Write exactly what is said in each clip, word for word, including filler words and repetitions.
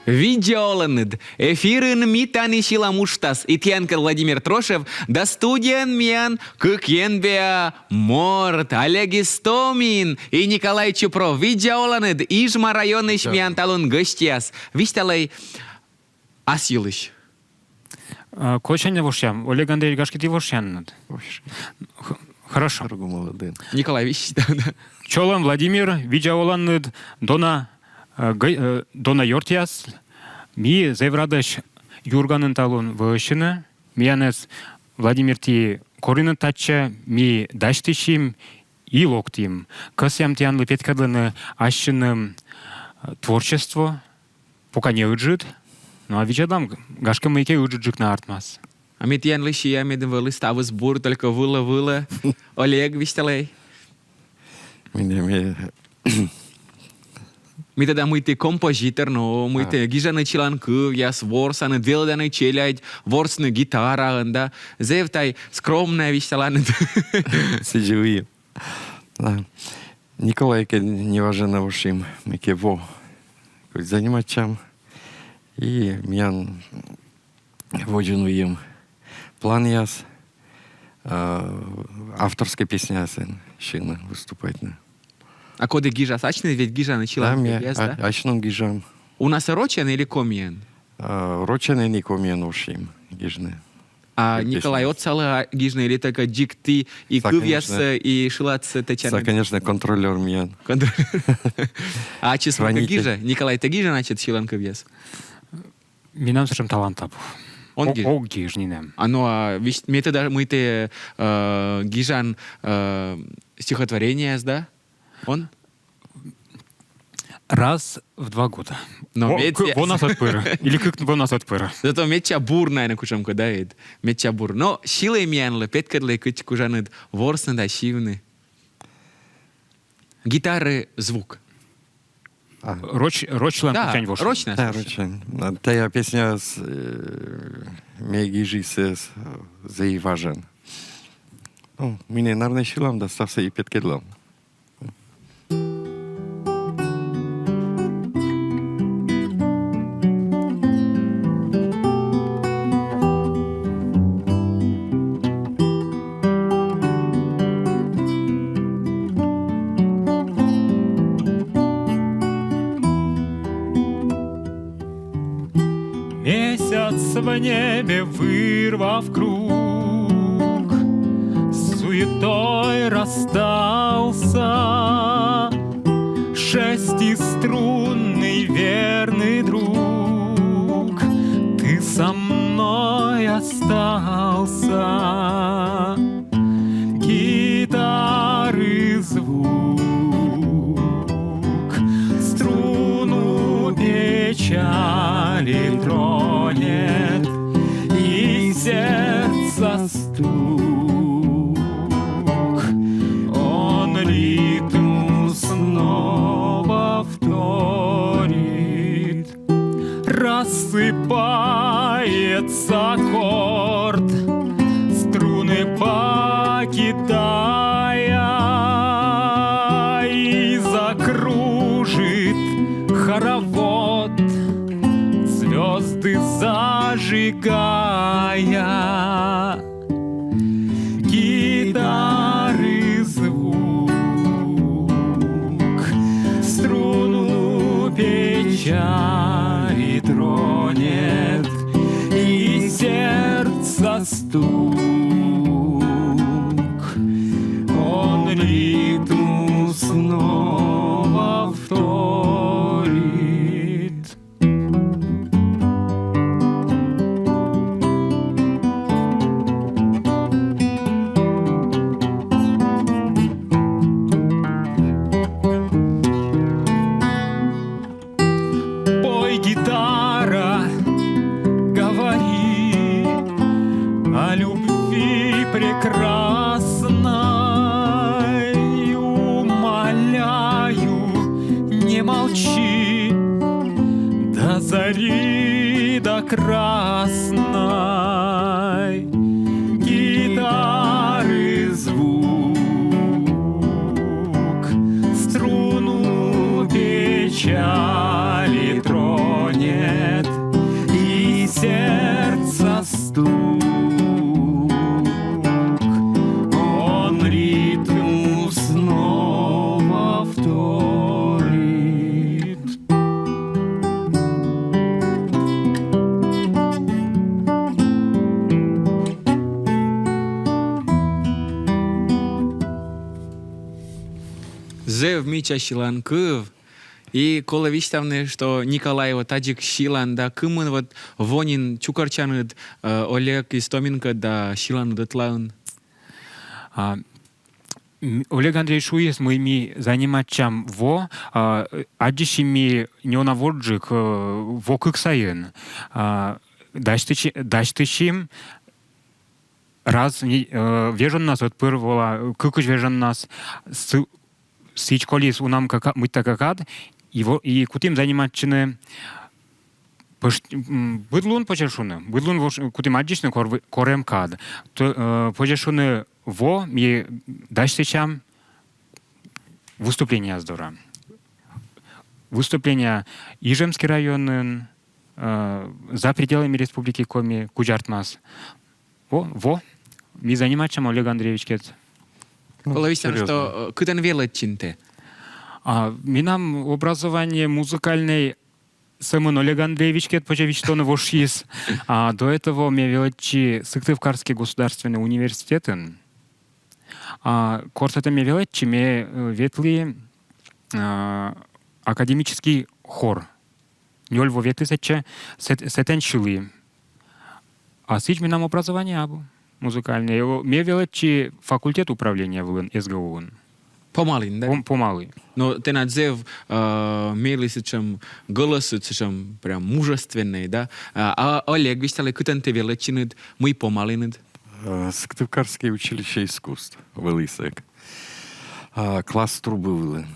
Видза оланныд! Эфирын «Ми тані сьылам» уджтас. И тіянкӧд Владимир Трошев, да студияын миян кык енбиа морт: Олег Истомин и Николай Чупров. Видза оланныд! Ижма районысь миян талун гӧсьтъяс. Висьталӧй ас йылысь. А, кӧсъян вошъям, Олег Андреевич, гашкӧ, ті вошъянныд? Хорошо. Николай, висьта, да. Чолӧм, Владимир, видза оланныд, дона, э, г-, э, дона ёртъяс. Ми зэв радӧсь «Юрганын» талун вӧчны. Миянӧс, Владимир, ті коринныд татчӧ, ми дасьтысим и локтім. Кӧсъям тіянлы петкӧдлыны ассьыным, э, творчество. Пока не ыджыд, но а видзӧдлам, гашкӧ, мыйкӧ ыджыдджык на артмас. А ме тіянлы сиа, медым вӧлі ставыс бур, только вылӧ-вылӧ. Олег, висьталӧй. Менам, э, ми тӧдам, мый ті композитор, но мый ті гижанныд сьыланкывъяс, ворсанныд, велӧданныд челядь ворсны гитараӧн, да? Зэв тай скромнӧя висьталанныд. Сідзи и Да. Николайкӧд неважӧн на вошим, мыйкӧ во кӧть заниматчам. И миян водзын выйым планъяс, а, авторскӧй песняясӧн сьывны, выступайтны. А коді гижас? Асьныд ведь гижанныд сьыланкывъяс, да? Асьным гижам. Унасӧ рочӧн или комиӧн? А, рочӧн и комиӧн вошим гижны. А Николай отсалӧ гижны или только дзик ті и кывъяссӧ, и шыладсӧ тэчанныд? Са, конечно, контролёр миян. Контролёр. А ачыс мыйкӧ гижӧ? Николай, тэ гижан ачыд сьыланкывъяс? Менам сэтшӧм талант абу. Он гиж? Ог гиж нинӧм. А, ну, а висьт-, ме тӧда, мый тэ, э, гижан, э, стихотворениеяс, да? Он? Раз в два года. Но во-, медся- вонас ӧтпырӧ. Или кык вонас ӧтпырӧ. Зато медся бур, наверно, кутшӧмкӧ, да, эд? Медся бур. Но сьылӧй миянлы, петкӧдлӧй, кыдз кужанныд ворсны да сьывны. Гитара звук. А. Роч, рочлӧн. Да, кутшӧм вошны. Рочнас. Да, рочӧн. А тая песня с, э, ме гижи сійӧс, э, зэв важӧн. Ну, ми нин, наверно, сьылам да ставсӧ и петкӧдлам. Месяц в небе вырвав круг, с суетой расстался. Шестиструнный верный друг, ты со мной остался. Гитары звук струну печали тронет, и сердца стук он ритму снова вторит. Рассыпается аккорд, струны покидая, и закружит хоровод, звезды зажигая. Гитары звук струну печали тронет, и сердца стук он ритму снова вторит. Пой, гитара, говори о любви прекрасной, умоляю, не молчи до зари, до красной. Гитары звук струну печали тронет, Зэв мича сьыланкыв. И колӧ висьтавны, что Николай, вот аддзик сьылан да, кымын вот во нин чукӧртчанныд, э, Олег Истоминкӧд да сьыланныд ӧтлаын? А, м, Олег Андреевич шуис, мый ми заниматчам во, а, аддзысим ми неуна водзджык, э, во кык сайын. А, дасьтыси-, дасьтысим раз ни-, э, вежоннас, вот пыр вола, э, кыкысь вежоннас, сы-, сідз колис уна мыйкӧ ка-, мыйта кӧ кад, и во-, и кутім заниматчыны пӧш-, м, быд лун, позьӧ шуны, быд лун вош-, кутім аддзысьны кор-, корӧм кад. То, э, позьӧ шуны, во ми дасьтысям выступлениеяс дорӧ. Выступление Ижемский районын, э, за пределами Республики Коми, кудз артмас. Во, во. Ми заниматчам Олег Андреевичкӧд. Ну, колӧ висьтавны, серьёзно, что, э, кытӧн велӧдчин тэ? А, менам образование музыкальнӧй, сӧмын Олег Андреевичкӧд, позьӧ висьтооны, вошйис. А до этого ме велӧдчи Сыктывкарский государственный университетын. А кор сэтӧн ме велӧдчи, ме, э, ветлі, а, академический хор. Нёль во ветлі сэтчӧ, сэт-, сэтӧн сьылі. А сідз менам образование абу музыкальнӧй. О, ме велӧдчи факультет управления вылын СГУ-ын. Помалін, да? Пом-, помалі. Но тэнад зэв, э, мелі сэтшӧм гӧлӧсыд, сэтшӧм прям мужественнӧй, да? А, а Олег, висьталӧй, кытӧн тэ велӧдчинныд, мый помалінныд? Э, Сыктывкарское училище искусств вӧлі сэк. А, класс трубы вылын.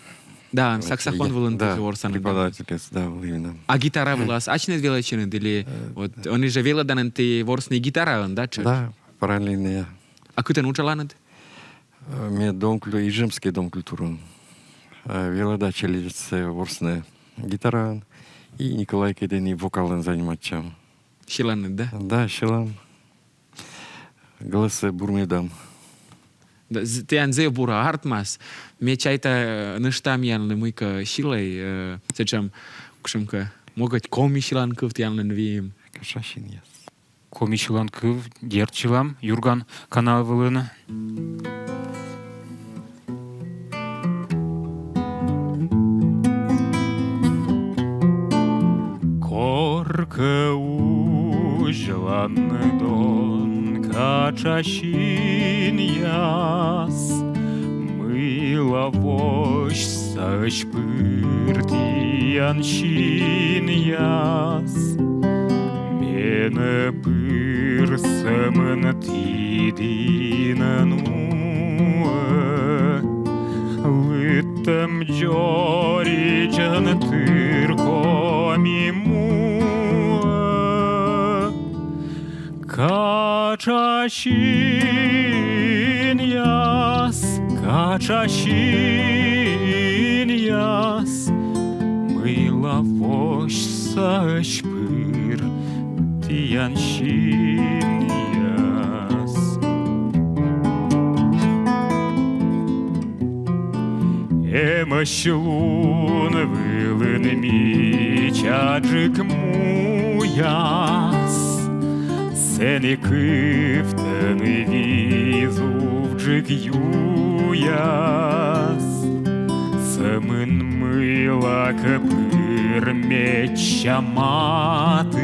Да, саксофон вылын, да, тоже ворсанныд, да? Преподавательыс, да, вӧлі менам. А гитара вылас асьныд велӧдчинныд или, э, вот, ӧні жӧ велӧданныд ті ворсны гитараӧн, да, тшӧтш? Да, параллельно. А кытӧн уджаланныд? Э, ме дом куль-, Ижемский дом культуры. Э, велӧда челядьсӧ ворсны гитараӧн. И Николайкӧд ӧні вокалӧн заниматчам. Сьыланныд, да? Да, сьылам. Гӧлӧссӧ бурмӧдам. Да, з-, тіян зэв бура артмас. Ме чайта, э, нӧшта миянлы мыйкӧ сьылӧй, э, сэтшӧм, кутшӧмкӧ, мог-ӧ коми сьыланкыв тіянлӧн выйым. Кача синъяс. Коми сьыланкыв, дерт, сьылам, «Юрган» канал вылын. Коркӧ узьлан дон, кача синъяс, мыйла восьсаӧсь пыр тіян синъяс. Менӧ пыр сӧмын тідінын муӧ, лыдтӧм дзоридзын тыр коми муӧ. Кача синъяс, кача синъяс, мыйла восьсаӧсь пыр тіян синъяс. Эмӧсь лун вылын мичаджык муяс, сэні кывтӧны визувджык юяс. Сӧмын мыйлакӧ пыр медся матыс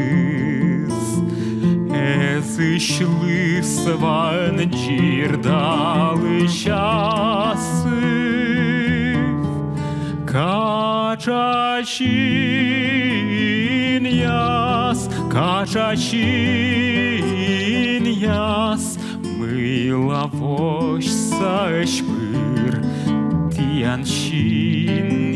эзысь лысваӧн дзирдалысь асыв. Кача синъяс, кача синъяс, мыйла восьсаӧсь пыр тіян синъяс.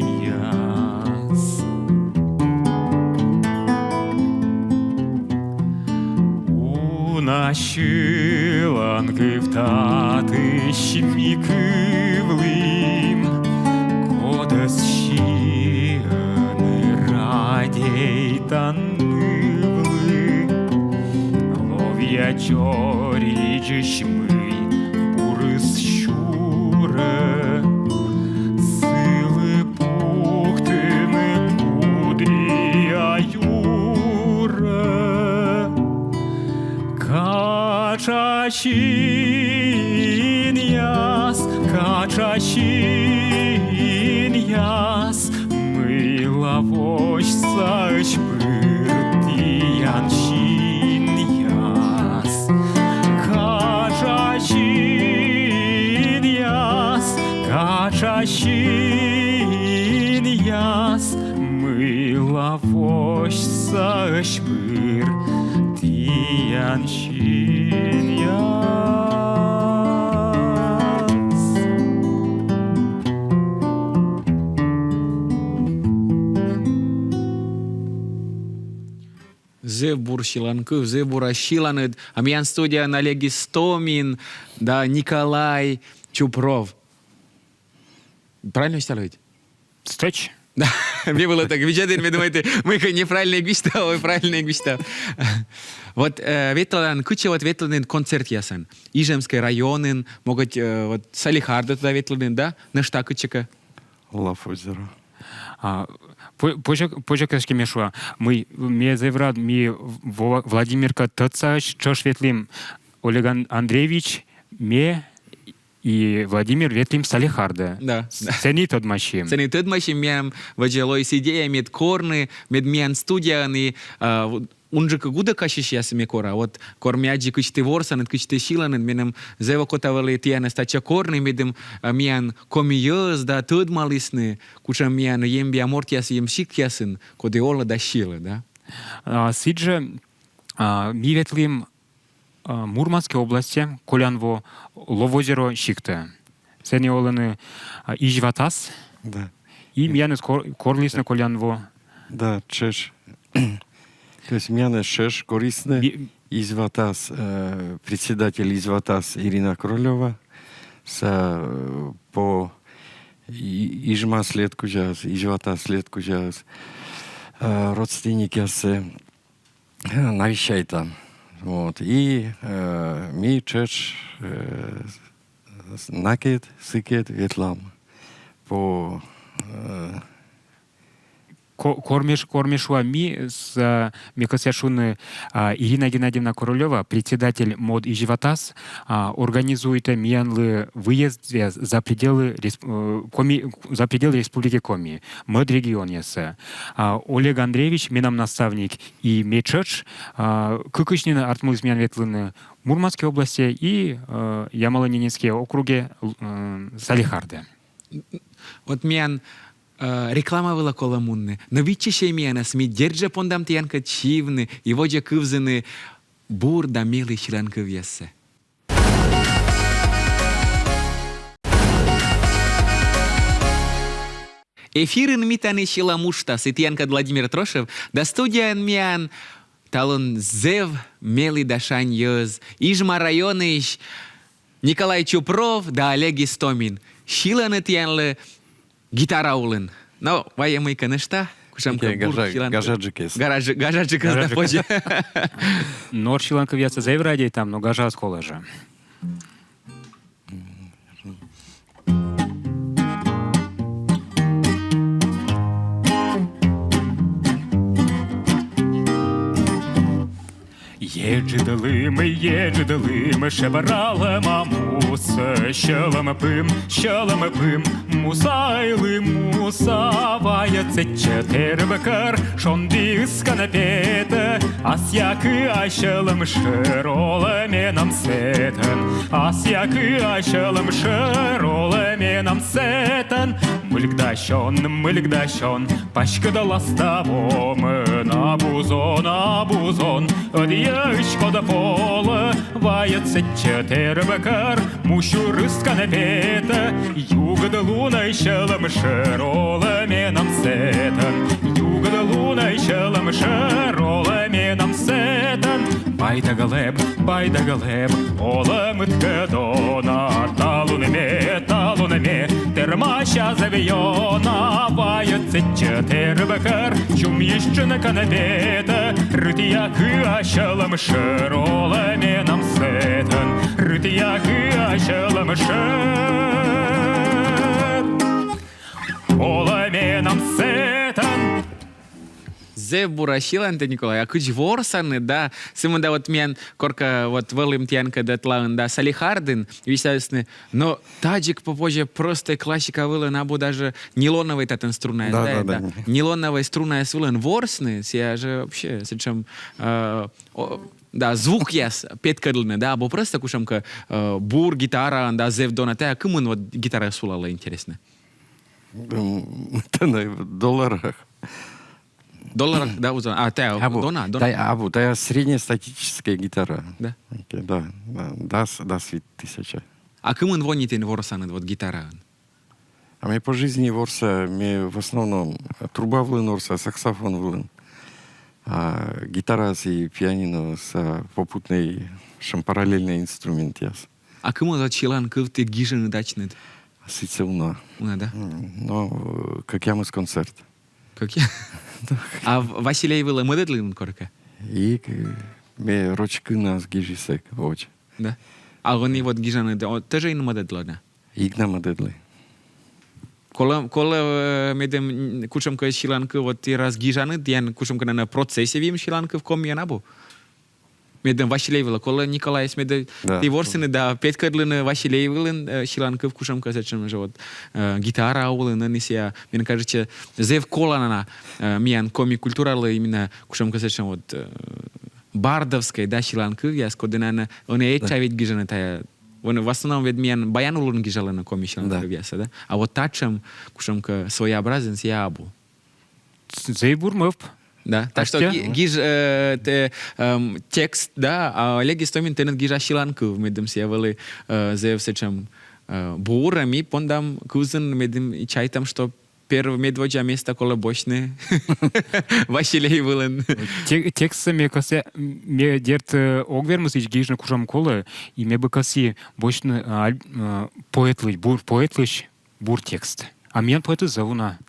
Уна сьыланкыв татысь ми кывлім, кодӧс сиӧны радейтан нывлы. Ловъя дзоридзысь, мый бурыс сюрӧ, сылы пуктыны кудрия юрӧ. Кача синъяс, кача синъяс, Яс, мыйла восьсаӧсь пыр тіян синъяс? Гажа синъяс, гажа синъяс, мыйла восьсаӧсь пыр тіян синъяс? Зэв бур сьыланкыв, зэв бура сьыланныд. А миян студияын Олег Истомин да Николай Чупров. Правильно висьтала ведь? Стӧч. Да. Ме вӧлі так видзӧдін, ме думайті, мыйкӧ неправильно эг висьтав, ой, правильно эг висьтав. Вот, э, ветлалан, кытчӧ вот ветлінныд концертъясӧн? Ижемскӧй районын, могут, э, вот Салехардӧ тайӧ ветлінныд, да? Нӧшта кытчӧкӧ? Лав озеро. А, по-, позьӧ-, позьӧ кӧ эськӧ ме шуа. Мый, ме зэв рад, ми Вла-, Владимиркӧд тӧдсаӧсь тшӧтш ветлім Олег Ан-, Андреевич, ме и Владимир ветлім Салехардӧ. Да. С-, сэні тӧдмасим. Сэні тӧдмасим, миян водзӧ лоис идея мед корны, мед миян студияын и, а, в-, унджык гудӧкасьысьясӧс ме кора. Вот кор ме аддзи, кыдз ті ворсанныд, кыдз ті сьыланныд, меным зэв окота вӧлі тіянӧс татчӧ корны, медым, а, миян коми йӧз да тӧдмалісны, кутшӧм миян ембиа мортъяс эм сиктъясын, коді олӧ да сьылӧ, да? А, сідзжӧ, а, ми ветлім а, Мурманскӧй областе, колян во, Ловозеро сиктӧ. Сэні олӧны, а, изьватас. Да. И миянӧс кор-, корлісны колян во. Да, тшӧтш. То есть миянӧс тшӧтш корлісны. Ми- изьватас, э, председатель изьватас Ирина Королёва, сійӧ, э, по и-, изьмас лет кузяыс, изьватас лет кузяыс, э, родственникъяссӧ, э, навещайтам. Вот. И, э, ми тшӧтш, э, с-, накӧд, сыкӧд ветлам по, э, ко-, кор ме ш-, кор ме шуа ми, с-, э, ме кӧсъя шуны, а, Ирина Геннадьевна Королёва, председатель МОД изьватас, а, организуйтӧ миянлы выезд за пределы респ-, э, коми-, за пределы Республики Коми, мӧд регионъясӧ. А, Олег Андреевич, менам наставник, и ме тшӧтш, а, кыкысь нин артмыліс миян ветлыны Мурманскӧй областе и, э, Ямало-Ненецкӧй округе, л-, э, Салехардӧ. Вот миян, э, реклама вылӧ колӧ мунны. Но виччысьӧй миянӧс, ми дерт жӧ пондам тіянкӧд сьывны и водзӧ кывзыны бур да мелі сьыланкывъяссӧ. Эфирын «Ми тані сьылам» уджтас, и тіянкӧд Владимир Трошев, да студияын миян талун зэв мелі да шань йӧз, Ижма районысь Николай Чупров да Олег Истомин. Сьылӧны тіянлы гитара улын. Но вайӧ мыйкӧ нӧшта, кутшӧмкӧ бур сьыланкыв. Гажаджыкӧс. Гажаджы-, гажаджыкӧс да позьӧ. Нор сьыланкывъяссӧ зэв радейтам, но гажаыс колӧ жӧ. Еджыд лым, еджыд лым, шебралӧма мусӧ, сьӧлӧм пым, сьӧлӧм пым, мусайлы муса, вайӧ сэтчӧ тэрыб кӧр, шонді ыскӧн петӧ, асъя кыа сьӧлӧм шӧр олӧ менам сэтӧн, асъя кыа сьӧлӧм шӧр олӧ менам сэтӧн, мыльк да сён, мыльк да сён, паськыд ласта вомын, абу зон, абу зон, ӧдйӧысь код полӧ, вайӧ сэтчӧ тэрыб кӧр, му сюр ыскӧн петӧ, югыд лунӧй сьӧлӧм шӧр олӧ менам сэтӧн, югыд лунӧй сьӧлӧм шӧр олӧ менам сэтӧн, бай да глэб, бай да глэб, олӧмыд кӧ дона, талун ме, талун ме, тэрмася зэв ёна, вайӧ сэтчӧ тэрыб кӧр, чумйысь тшынкӧн петӧ, рытъя кыа сьӧлӧм шӧр олӧ менам сэтӧн, рытъя кыа сьӧлӧм шӧр олӧ менам сэтӧн. Зэв бура сьыланныд, Николай, а кыдз ворсанныд, да? Сымында вот миян корка вот вӧлім тіянкӧд ӧтлаын да Салехардын, висьталісны, но тадзик попозьӧ простӧй классика вылын абу даже нейлоновӧй татын струнаяс, да, да, да, да. Нейлоновӧй струнаяс вылын ворсны, сія жӧ вообще сэтшӧм, э, о, да, звукъяс петкӧдлыны, да, абу просто кутшӧмкӧ, э, бур гитараӧн, да, зэв дона. Тая кымын вот гитараыс сулалӧ, интереснӧ? М, тая долларах. Долларах, да, уза-, а, тая, абу, дона, дона. Тая, абу, тая среднестатическая гитара. Да. Окей, да, да, дас, дас вит тысяча. А кымын во нин ті ворсанныд вот гитараӧн? А ме по жизни ворса, ме в основном труба вылын ворса, саксофон вылын. А гитара и пианино, а, попутнӧй, сэтшӧм параллельнӧй инструментъяс. А кымын вот сьыланкыв ті гижинныд ачныд? Сідзсӧ уна. Уна, да? М, но, э, кӧкъямыс концерт. Кӧкъя-, а в-, «Василей» вылӧ мӧдӧдлінныд коркӧ? И, э, ме роч кынас гижи сэк, воч. Да? А ӧні вот гижанныд, о, тайӧ жӧ ин мӧдӧдлы на? Эг на мӧдӧдлы. Колӧ, колӧ, э, медым, м, кутшӧмкӧ сьыланкыв вот ті раз гижанныд, ті эн кутшӧмкӧ, наверно, процессӧ выйым сьыланкыв комиӧн абу? Медым «Василей» вылӧ колӧ Николайӧс, медым, да, ті ворсінныд да петкӧдлінныд «Василей» вылын, э, сьыланкыв кутшӧмкӧ сэтшӧм жӧ вот, э, гитара улын, ӧні сія, мен кажитчӧ, зэв колана, э, миян коми культуралы именно кутшӧмкӧ сэтшӧм вот, э, бардовскӧй, да, сьыланкывъяс, кодӧс, наверно, ӧні этша ведь гижӧны тая. Вон, в основном ведь миян баян улын гижалӧны коми сьыланкывъяссӧ, да? А вот татшӧм кутшӧмкӧ своеобразнӧй сія абу. Зэв бур мӧвп. Да. Так что Костя, ги-, гиж, э, тэ, эм, текст, да, а Олег Истомин тэныд гижа сьыланкыв, медым сія вӧлі, э, зэв сэтшӧм, э, бур, а ми пондам кывзыны, медым чайтам, что первой, медводдза места колӧ босьтны «Василей» вылын. Те-, текстсӧ ме кӧсъя, ме, дерт, э, ог вермы сідз гижны, кутшӧм колӧ, и ме бы кӧсйи босьтны, а, аль-, а, поэтлысь, бур, поэтлысь бур текст. А миян поэтыс зэв уна.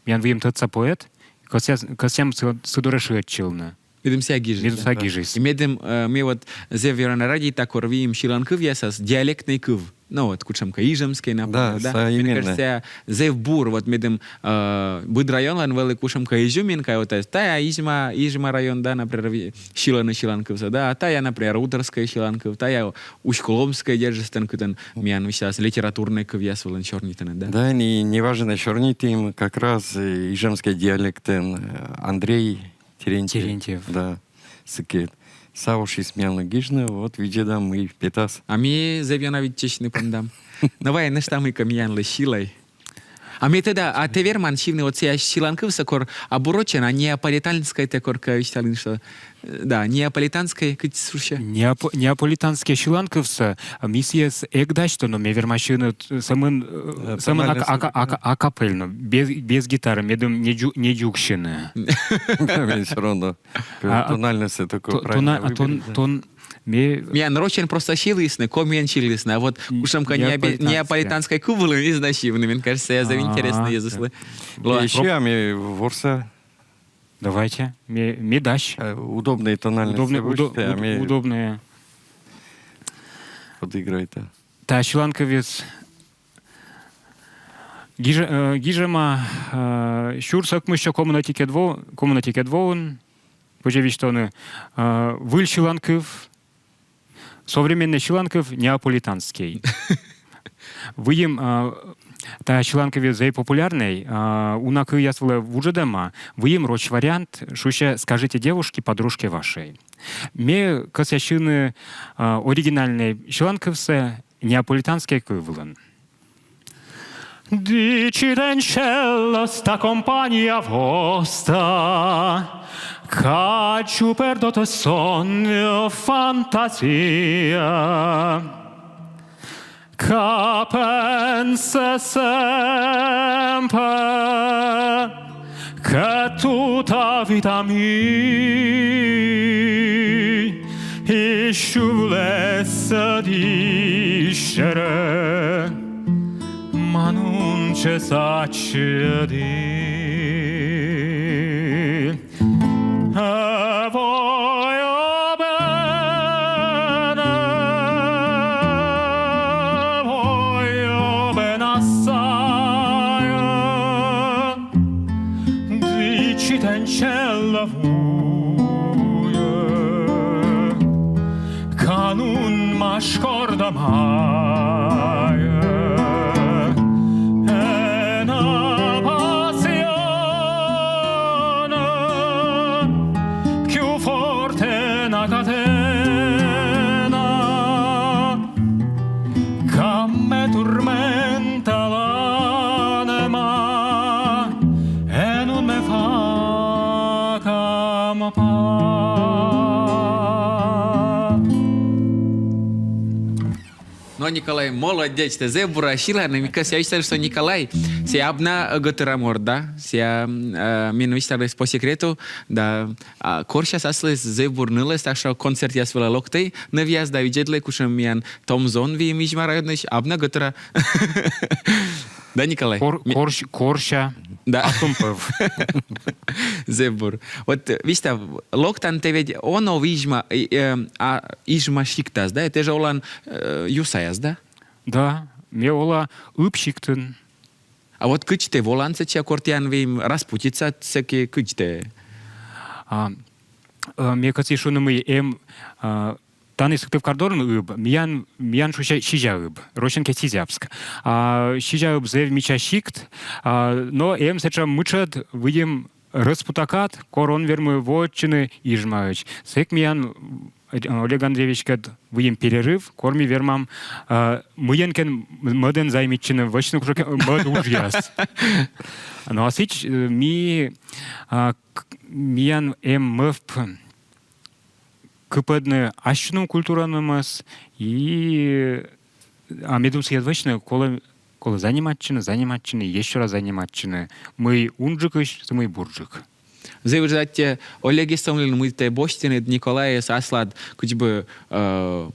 Миян выйым тӧдса поэт, кӧсъя-, кӧсъям сы-, сы дорӧ шыӧдчылны. Медым сія гижис. Медым сія гижис. И медым, э, ме вот зэв ёна радейта, кор выйым сьыланкывъясас диалектнӧй кыв. Ну вот, кутшӧмкӧ ижемскӧй, например, да? Да, именно. Мне кажется, зэв бур, вот медым, э, быд районлӧн вӧлі кутшӧмкӧ изюминка, вот, э, тая Изьва, Изьва район, да, например, ви-, сьылӧны сьыланкывсӧ, да, а тая, например, удорскӧй сьыланкыв, тая усть-куломскӧй, держитӧн, кытӧн миян висьталас литературнӧй кывъяс вылын сёрнитӧны, да? Да, не, неважӧн сёрнитім, как раз, э, ижемскӧй диалектӧн, э, Андрей Терентьев. Терентьев. Да, сыкӧд. Са ошйис миянлы гижны, вот видзӧдам, мый петас. А ми зэв ёна виччысьны пондам. Но вай нӧшта мыйкӧ миянлы сьылӧй. А ме тӧда, а тэ верман сьывны вот сія сьыланкывсӧ, кор абу рочӧн, а неаполитанскӧй, тэ коркӧ висьталін, что, э, да, неаполитанскӧй, кыдз шусьӧ. Неапо-, неаполитанскӧй сьыланкывсӧ, а, ми сійӧс эг дасьтӧ, но ме верма сьывны, т-, сӧмын, э, э, сӧмын ака-, ака-, ака-, акапельно, без, без гитары, медым не дзу-, не дзугсьыны. Да, всё равно. А, а, тональность такой то-, правильно тона-, а, тон-, выберите. Тон-, ме- Миян рочӧн просто сьылісны, комиӧн сьылісны, а вот кутшӧмкӧ неапо-, неаполитанскӧй кыв вылын эз на сьывны, мен кажется, зэв интереснӧ йӧзыслы. Ещё ме ворса. Давайте. Ме-, медась. Э, удобнӧй тональность. Удобнӧй, удо-, а уд-, ме удобнӧй. Подыгрывайте. Та сьыланкывйыс гижӧ-, э, гижӧма, э, сюрс ӧкмыссё комынӧтикӧд во-, комынӧтикӧд воын, позьӧ висьтавны, э, выль сьыланкыв, современнӧй сьыланкыв, неаполитанскӧй. Выйым, э, та сьыланкывйыс зэв популярнӧй, э, уна кывъяс вылӧ вуджӧдӧма, выйым роч вариант, шусьӧ «Скажите девушке, подружке вашей». Ме кӧсъя сьывны, э, оригинальнӧй сьыланкывсӧ неаполитанскӧй кыв вылын. Dicite in cielo sta compagnia vostra, che ha giù perduto il sonno fantasia, che pensa sempre che tutta vita mia e sciulessa dicere, ma non ce saccio dire. E voglio bene, voglio bene assai, dicite in cielo Канунмас кордӧ майӧ, эн пасйӧны, кю фортӧ накатӧны. Кам ме турменталан ма, эн унмы факам па. Но, Николай, молодец, тэ зэв бура сьылан, и ми кӧсъям висьтавны, что Николай, сія абна гӧтыра морт, да, сія, э, мен висьталіс по секрету, да, а, корсяс аслыс зэв бур нылӧс, так что концертъяс вылӧ локтӧй, нывъяс, да видзӧдлӧй, кутшӧм миян том зон выйым Изьва районысь, абна гӧтыра. Да, Николай? Кор-, корсь-, корся. Да. Аслым пӧв. Зэв бур. Вот, э, висьтав, локтан тэ ведь он ов Изьва, э, э, а Изьва сиктас, да? Тэ жӧ олан, э, Юсаяс, да? Да, ме ола Ыб сиктын. А вот кыдз тэ волан сэтчӧ, кор тіян выйым распутиться сэки, кыдз тэ? А, э, ме кӧсйи шуны, мый эм, а, тані Сыктывкардорын Ыб, миян, миян шусьӧ Сизя-Ыб, рощӧн ке Сизябск. А Сизя-Ыб зэв мича сикт, а, но эм сэтшӧм мытшӧд, выйым рӧспутакад, кор он вермы воӧдчыны Изьваӧдз. Сэк миян, э, Олег Андреевичкӧд выйым перерыв, кор ми вермам, э, мыйӧнкӧ мӧдӧн займитчыны, вӧчны кутшӧмкӧ мӧд уджъяс. Но а сідз, э, ми, а, к-, миян эм мӧвп кыпӧдны ассьыным культуранымӧс, и, а медым сійӧс вӧчны, колӧ, колӧ заниматчыны, заниматчыны, ещӧ раз заниматчыны. Мый унджыкысь, мый бурджык. Зэв ыджыд аттьӧ, Олег Истомлин, мый тэ босьтінныд Николайӧс аслад, кыдз бы, э,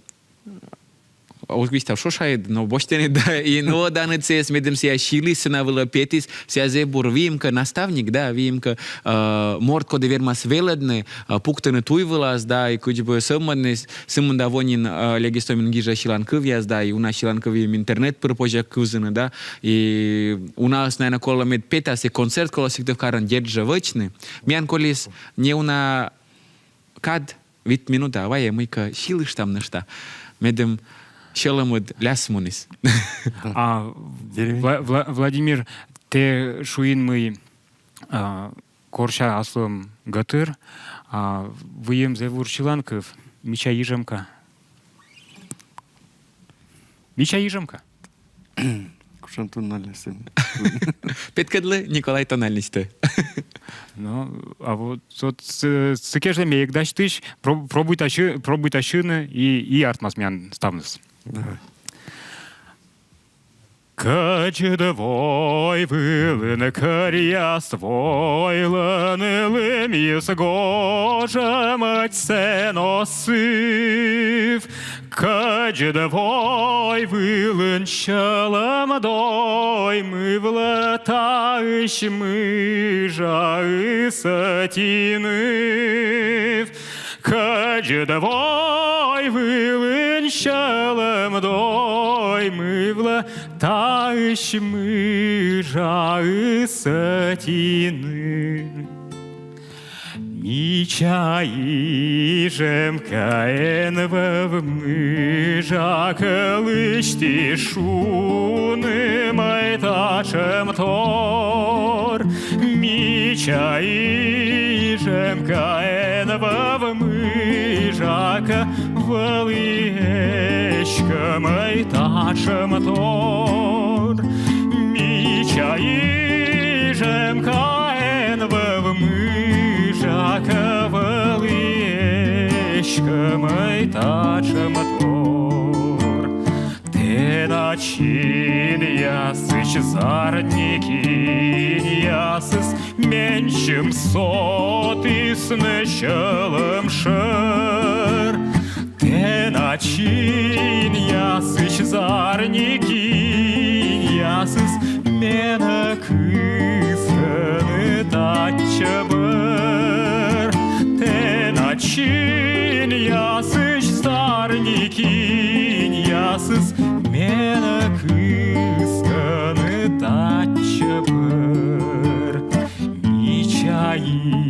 уг висьтав, шошаыд, но босьтінныд, да, и нуӧданныд сійӧс, медым сія сьыліс, сцена вылӧ петіс, сія зэв бур, выйым кӧ, наставник, да, выйым кӧ, э, морт, коді вермас велӧдны, э, пуктыны туй вылас, да, и кыдз бы сӧвмӧдны, сымында во нин, э, Олег Истомлин гижӧ сьылан кывъяс, да, и уна сьылан кывйӧ интернет пыр позьӧ кывзыны, да, и унаӧс, наверно, колӧ, мед петас, и концерт колӧ Сыктывкарын, дерт жӧ, вӧчны. Миян колис неуна кад, вит минута, а вайӧ мыйкӧ сьылыштам нӧшта, медым сьӧлӧмыд ляс муніс. А, деревень. Вла-, Вла-, Владимир, тэ шуин, мый, а, корся аслым гӧтыр, а, выйым зэв бур сьыланкыв, «Мича йижӧмка». «Мича йижӧмка». Кутшӧм тональностьын? Петкӧдлы, Николай, тональностьтӧ. Ну, а вот, вот сы-, сыкӧд жӧ ме эг дасьтысь, про-, пробуйта сьы-, пробуйта сьыны, и, и артмас миян ставныс. Давай. Кӧдзыд вой вылын кӧръяс войлӧны, лымйыс гожӧмӧдзсӧ но сыв. Кӧдзыд вой вылын сьӧлӧм доймывлӧ таысь мыжаыс ӧти ныв. Кӧдзыд вой вылын сьӧлӧм доймывлӧ таысь мыжаыс ӧти ныв. Мича йижӧмка, эн вӧв мыжакӧ, лысьт шуны, мый татшӧм тор. Мича йижӧмка, эн вӧв мыжакӧ, вӧлі эськӧ, мый татшӧм тор. Мича йижӧмка, эн вӧв мыжакӧ, вӧлі эськӧ, мый татшӧм тор. Тэнад синъясысь зарни киньясыс менсьым сотісны сьӧлӧм шӧр. Тэнад синъясысь зарни киньясыс менӧ кыскӧны татчӧ бӧр. Тэнад синъясысь зарни киньясыс менӧ кыскӧны татчӧ бӧр. Мича йи-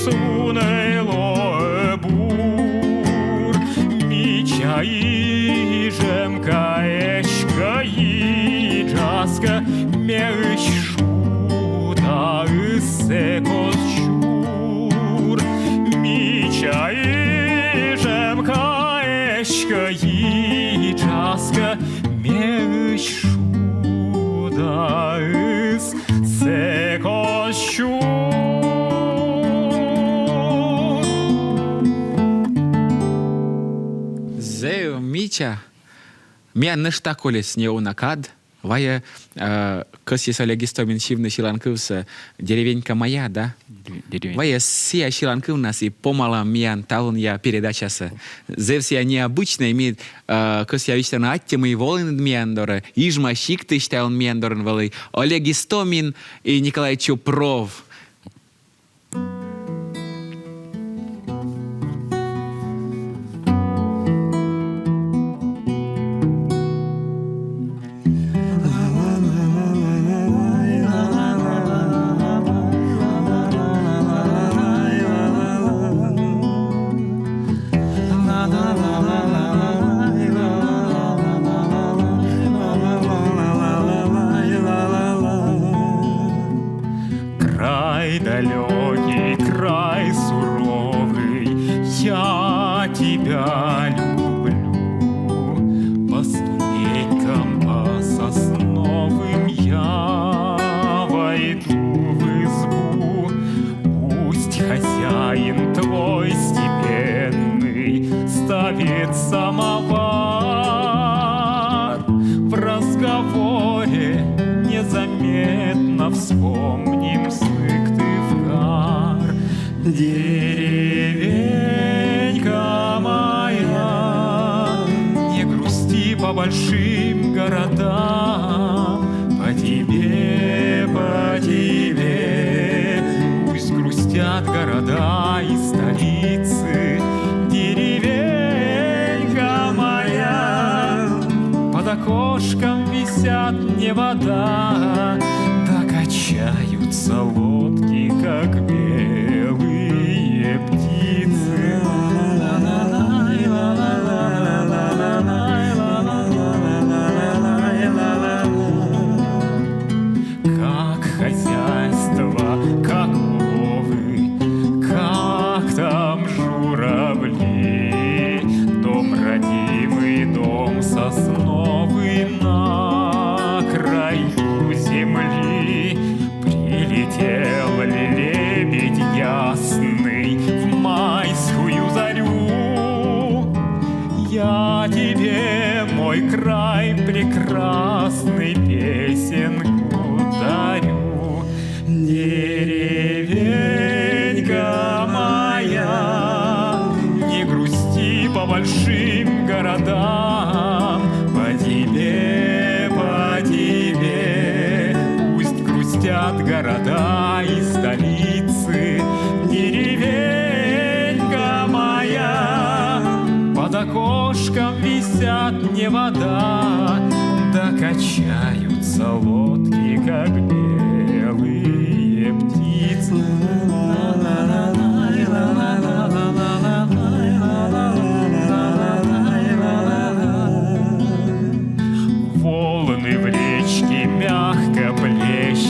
Туннӧй лоӧ бур, мича ижемка, эськӧ иджаскӧ, меысь шудаыс сэк оз сюр. Мича ижемка, эськӧ иджаскӧ, меысь шудаыс сэк оз сюр. Зэв мича. Миян нӧшта колис неуна кад. Вайӧ, э, кӧсйис Олег Истомин сьывны сьыланкывсӧ «Деревенька моя», да? Деревенька. Вайӧ сійӧ сьыланкывнас и помалам миян талунъя передачасӧ. Зэв сійӧ необычнӧй, ми, э, кӧсъя висьтавны, аттьӧ, мый волінныд миян дорӧ. Ижма сиктысь талун миян дорын вӧлі Олег Истомин и Николай Чупров. Край далёкий, край суровый, я тебя люблю. По ступенькам, по сосновым я войду в избу. Пусть хозяин твой степенный ставит самовар. В разговоре незаметно вспомним Сыктывкар. Деревенька моя, не грусти по большим городам. По тебе, по тебе, пусть грустят города и столицы. Деревенька моя, под окошком висят невода, да качаются лодки, как белые птицы. Как хозяйство, как уловы, как там журавли. Дом родимый, дом сосновый на краю земли. Прилетел ли лебедь ясный в майскую зарю? Я тебе, мой край прекрасный, песенку дарю. Деревенька моя, не грусти по большим городам. По тебе, по тебе, пусть грустят города и столицы. Деревенька моя, под окошком висят невода, да качаются лодки, как белые